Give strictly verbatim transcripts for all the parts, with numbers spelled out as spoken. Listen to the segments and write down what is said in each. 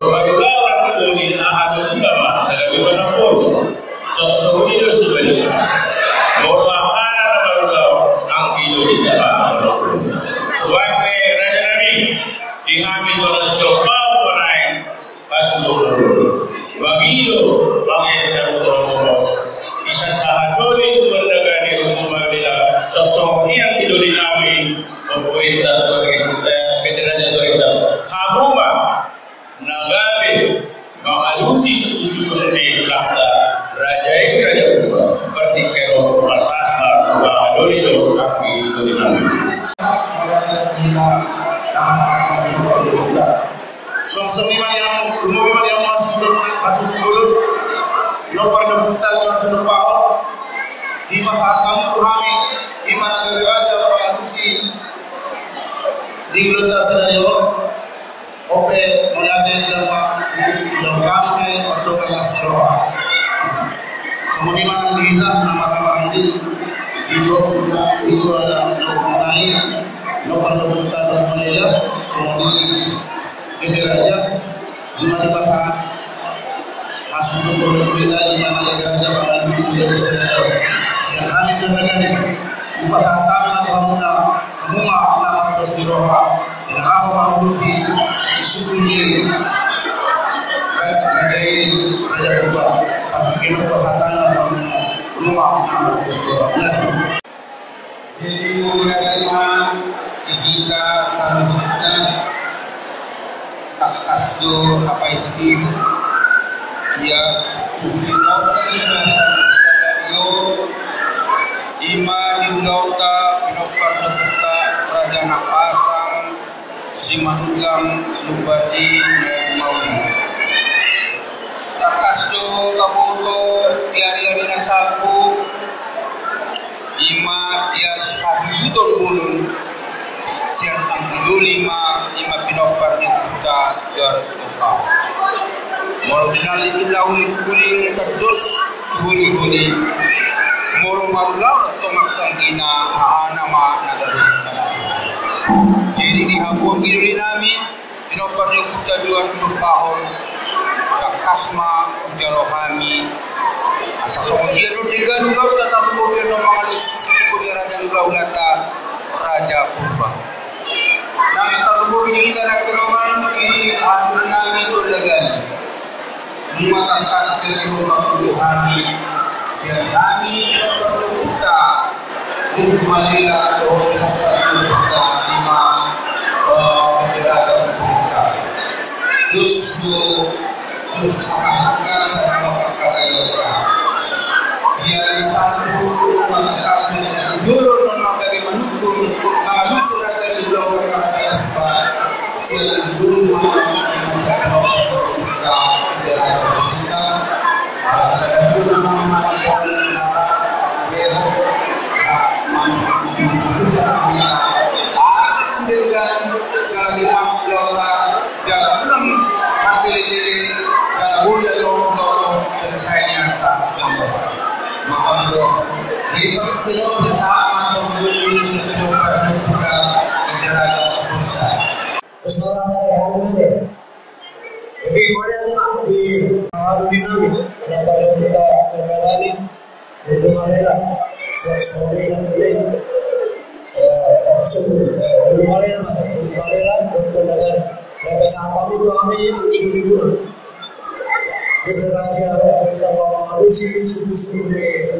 Molo marulaon anggi doli, aha do hita ma na gabe manamponi? Songon i do sebenarna. Molo aha na marulaon anggi doli, hita ma manamponi. Suang pe raja nami, di hami tona sitompahon manang pasupasu. Bagi do, bagi do, bisa tahan doli, tuan dagani untuk mabela sosok yang tidur di nami. Pemerintah tuan kita, bendera tuan kita. Hamu ma na gabe mangalusi suku-suku sendiri, kata raja i, raja Purba. Berarti kero pasahat ma, mangalusi do kami doli nami. Suang songon i ma di hamu, lumobi ma di hamu, masuk dulu. Di nomor dua puluh empat, langsung lupa, oh. Dipasahat hamu tu hami, i ma na gabe raja mangalusi di ulaonta sadari on. Ope, mauliate di hamu, di hamu, ope, ope, ope, ope. Songon i ma nang di hita, nama-nama di, di do, di do, ada, nai, no, pernah buka, tak, melihat, songon i, jadi raja, di mana pasang, masuk ke pondok pelita, di mana ada raja, mana di situ, dia bisa, siang hari, dan lain-lain. Di pasang tangan, hamu ma, hamu ma, hamu ma, terus di roha. Raja mangalusi suku ni raja i, raja Purba. Tapi kena pasahat tangan, hamu ma, hamu ma. Jadi, mauliate ma di hita saluhutna, tangkas do tapaiti. Ia, di ulaonta, i ma di ulaonta, pinompar ni ompunta, Raja Napasang, Simanunggang, Bupati, Mauli. Tangkas do taboto di ari-ari na salpu, i ma di hasuhuton bolon, sian anggi doli ma, i ma pinompar ni ompunta, Garut. Molo binali tu lauli puli, tados tu holi-holi. Molo marulaon tongtong anggina, aha nama na gabe. Jadi di hamu anggi doli nami, pinompar ni ompunta, dua ratus pahon, tangkas ma jalo hami. Asa songon dia do denggan ulaonta, tarlumobi do mangalusi raja ni ulaonta, Raja Purba. Nang tarlumobi di hita na keroman di hadir nami tu legan. Nunga tangkas keroman tu hami. Sian hami perlu kita. Untuk malila, oh, kita, kita, lima, eh, kita, kita. Terus, Ia na salpu, mangkasi na jolo, non mangkali manungkun, mangalusi raja ni ulaon, mangkasi na jolo, mangalusi raja ni ulaon. Dengan segala kita jala ulang hati diri, jala mulia dong, dong, dong, selesai yang sah, dong, dong. Maka itu, di pertemuan bersama, dong, dong, dong, dong, dong. Jadi, boleh nanti, di hari ini, kenapa kita mengalami Ulu Malela, so-, sorry, eh, maksud, eh, Ulu Malela, Ulu Malela, Ulu Malela, Ulu Malela. Sampai itu kami di dulu. Kita raja, kita mau manusia, suku-suku, eh,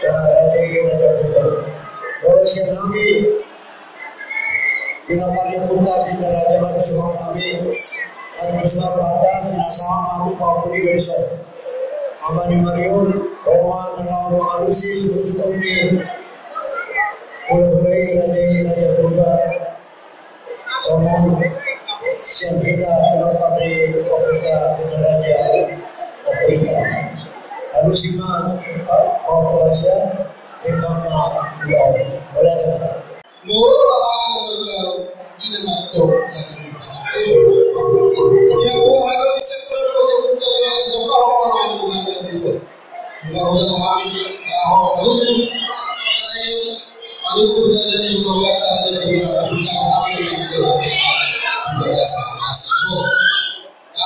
raja, raja, raja. Kalau siang kami, Bina pali buka di raja, mari semua kami. Kami semua kata, bina sama kami mau beli besok. Ama ni Mario, Roma, tengah mengalusi susu ini. Mulai-mulai raja, raja Purba. Sama siang kita, kenapa di Purba, kita raja, Purba. Alusi ma, Pak, mau puasa, kita mau pulang. Boleh. Molo aha na marulaon, di na mantong na gabe manamponi. Ia boha do di sesar do di buka do na sesar do na gabe manamponi. Nga udah kami, nga ho, lutu, sayo, lutu, raja ni buka, raja ni buka, buka, kami, buka, buka, buka, buka, buka, buka, buka, buka,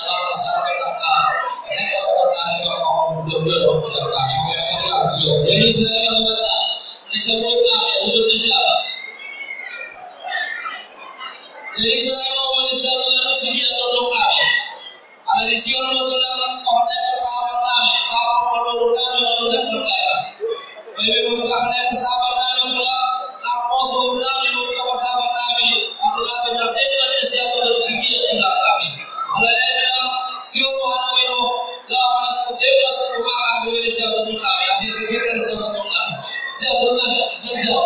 Jadi, saudara, jadi, saudara, Ala ni si on ma tulang, pahompu nami, sahabat nami, pahompu nami, pahompu nami, pahompu nami, sahabat nami, tulang, pahompu nami, pahompu sahabat nami, pahompu nami, pahompu nami, siapa dari segi ya tulang kami. Ala ni tulang, si on ma nami do, lawan seperti itu, seperti itu, siapa tulang kami, asli, asli, asli, siapa tulang kami, siapa tulang kami, siapa, siapa.